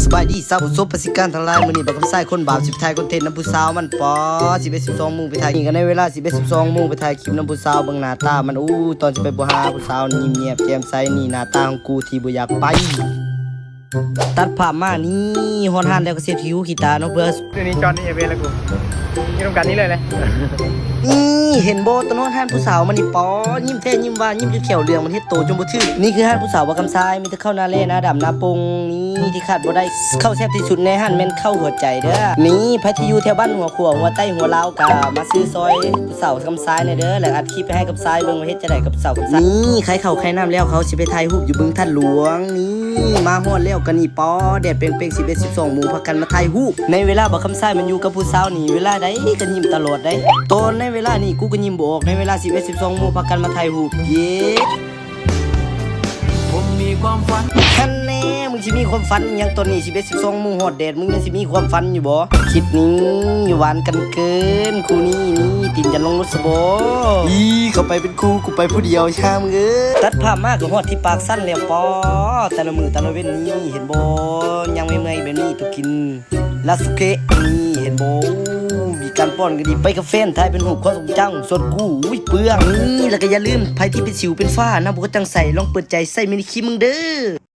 ສະບາຍດີຊາວຜູ້ຊົມປະສິການທັງຫຼາຍ, ມື້ນີ້ບັກຄຳຊາຍຄົນບາບຊິໄປຖ່າຍຄອນເທັນນຳຜູ້ສາວມັນ. ປໍ ສິບເອັດ ສິບສອງໂມງໄປຖ່າຍ ນີ້ກໍໃນເວລາ ສິບເອັດ ສິບສອງໂມງໄປຖ່າຍຄລິບນຳຜູ້ສາວ. ເບິ່ງໜ້າຕາມັນ ໂອ້ ຕອນຊິໄປບໍ່ຫາຜູ້ສາວ ຍິ້ມແຍ້ມແຈ່ມໃສ. ນີ້ໜ້າຕາຂອງກູທີ່ບໍ່ຢາກໄປ. ຕັດພາບມານີ້ ຮອດຮ້ານແລ້ວກໍເຊັດຂີ້ຫູຂີ້ຕາເນາະ ເພື່ອ ຄືນີ້ຈອນນີ້ເອເວແລ້ວກູ ຢູ່ນຳກັນນີ້ເລີຍແຫຼະ. ນີ້ເຫັນບໍ່ ຕອນຮອດຮ້ານຜູ້ສາວມັນນີ້ ປໍ ຍິ້ມແທ້ຍິ້ມວ່າ ຍິ້ມຈົນແຂ້ວເຫຼືອງ ມັນເຮັດໂຕຈົນບໍ່ຖືກ. ນີ້ຄືຮ້ານຜູ້ສາວບັກຄຳຊາຍ ມີແຕ່ເຂົ້າໜ້າແລ່ໜ້າດຳໜ້າປົ່ງນີ້ທີ່ຂາດບໍ່ໄດ້. ເຂົ້າແຊບທີ່ສຸດໃນຮ້ານແມ່ນເຂົ້າຫົວໃຈເດີ້. ນີ້ໃຜທີ່ຢູ່ແຖວບ້ານຫົວຂົວ ຫົວໃຕ້ ຫົວລາວ ກໍມາຊື້ຊ່ອຍຜູ້ສາວຄຳຊາຍແດ່ເດີ້ ແລ້ວອັດຄລິບໄປໃຫ້ຄຳຊາຍເບິ່ງວ່າເຮັດຈັ່ງໃດກັບສາວຄຳຊາຍ. ນີ້ຂາຍເຂົ້າຂາຍນ້ຳແລ້ວ ເຂົາຊິໄປຖ່າຍຮູບຢູ່ບຶງທາດຫຼວງ. ນີ້ມາຮອດແລ້ວກໍນີ້ ປໍ ແດດເປັງໆ ສິບເອັດ ສິບສອງໂມງ ພາກັນມາຖ່າຍຮູບ. ໃນເວລາບັກຄຳຊາຍມັນຢູ່ກັບຜູ້ສາວນີ້ ເວລາໃດກໍຍິ້ມຕະຫຼອດໃດ໋. ຕອນໃນເວລານີ້ກູກໍຍິ້ມບໍ່ອອກ ໃນເວລາ ສິບເອັດ ສິບສອງໂມງ ພາກັນມາຖ່າຍຮູບ. ເຢ ຜົມມີຄວາມຝັນ. ຫັ້ນແນ່ ມຶງຊິມີຄວາມຝັນຫຍັງຕອນນີ້ ສິບເອັດ ສິບສອງໂມງ ຮອດແດດ ມຶງຍັງຊິມີຄວາມຝັນຢູ່ບໍ່? ຄິດນີ້ຫວານກັນເກີນ ຄູ່ນີ້ນີ້ ຕີນຈະລົງລົດຊະບໍ່? ອີ ເຂົາໄປເປັນຄູ່ ກູໄປຜູ້ດຽວ ຊ່າງເອີຍ. ຕັດພາບມາກໍຮອດທີ່ປາກຊັນແລ້ວ ປໍ ແຕ່ລະມື້ແຕ່ລະເວັນນີ້ ເຫັນບໍ່ ຍ່າງເມື່ອຍໆແບບນີ້ ຕ້ອງກິນລາສຸເກະ. ນີ້ເຫັນບໍ່ ມີການປ້ອນກໍດີ ໄປກັບແຟນ ຖ່າຍເປັນຮູບຄວາມຊົງຈຳສ່ວນກູ ອຸ້ຍ ເປືອງ. ນີ້ ແລ້ວກໍຢ່າລືມ ໃຜທີ່ເປັນສິວເປັນຝ້າ ນ້ຳບໍ່ກະຈັງໃສ ລອງເປີດໃຈໃຊ້ມິນິຄຣີມເບິ່ງເດີ້.